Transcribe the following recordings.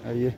Ayyee.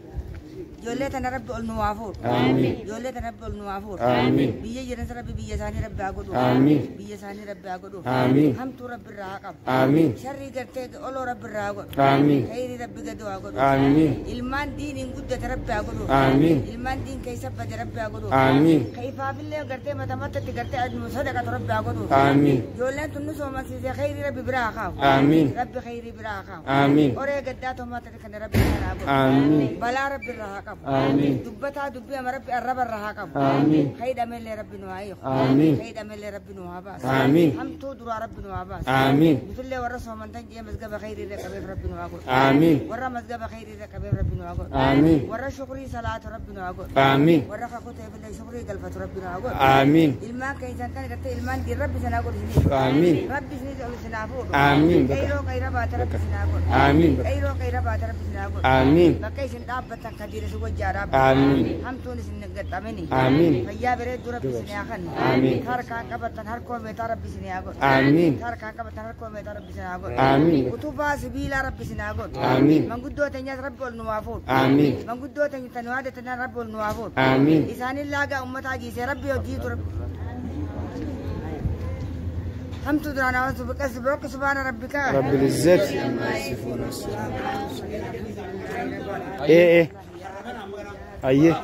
Ijoollee tana Rabbi ol nu haa fuudhu. Aamiin. Ijoollee tana Rabbi ol nu haa fuudhu. Aamiin. Biyya jiran Rabbi biyya isaanii Rabbi haa godhu. Aamiin. Biyya isaanii Rabbi haa godhu. Aamiin. Hamtuu Rabbi irraa haa qabu. Aamiin. Sharrii gartee oloo Rabbi irraa haa godhu. Aamiin. Khayrii Rabbi gadi haa godhu. Aamiin. Ilmaan diiniin guddate Rabbi haa godhu. Aamiin. Ilmaan diin keessa bade Rabbi haa godhu. Aamiin. Ka ifaafillee gartee mata matatti gartee nu sadaqatu Rabbi haa godhu. Aamiin. Ijoolleen tun nu soomansiisee khayrii Rabbi biraa haa kaa'u. Aamiin. Rabbi khayrii biraa haa kaa'u. Aamiin. Qoree gaddaa tomaata kana Rabbi irraa haa godhu. Aamiin. Balaa Rabbi irraa haa qabu. Aamiin. Dubbataa dubbii ama Rabbi arraba irraa haa qabu. Aamiin. Kaydhamellee Rabbi nu haa hiiku. Aamiin. Kaydhamellee Rabbi nu haa baasu. Aamiin. Hamtuu duraa Rabbi nu haa baasu. Aamiin. Nutillee warra soomantan jee mazgaba khayrii irra qabeef Rabbi nu haa godhu. Aamiin. Warra mazgaba khayrii irra qabeef Rabbi nu haa godhu. Aamiin. Warra shukrii salaatu Rabbi nu haa godhu. Aamiin. Warra kakuteefillee shukrii galfatu Rabbi nu haa godhu. Aamiin. Ilmaan keessan kan gartee ilmaan diin Rabbi sanaa godhu isiniif. Aamiin. Rabbi isiniif ol isinaa fuudhu. Aamiin. Qayroo qayra baate Rabbi isinaa godhu. Aamiin. Qayroo qayra baate Rabbi isinaa godhu. Aamiin. Bakka isin dhaabbattan kadiira si wajjaa dhaabbatu. Aamiin. Hamtuun isin hin gaxxamini. Aamiin. Fayyaa bareedduu Rabbi isin haa kennu. Aamiin. Harkaan qabattan harkoo meetaa Rabbi isin haa godhu. Aamiin. Harkaan qabattan harkoo meetaa Rabbi isin haa godhu. Aamiin. Utubaa sibiilaa Rabbi isin haa godhu. Aamiin. Manguddoo teenyas Rabbi ol nu haa fuudhu. Aamiin. Manguddoo teenya tan waadatan Rabbi ol nu haa fuudhu. Aamiin. Isaanin laagaa ummataa jiisee Rabbi hojii ture. Hamtuu duraan hawaasu biqas biqas subhaana rabbika. Rabbil izzati. Ee ee. Ayyee.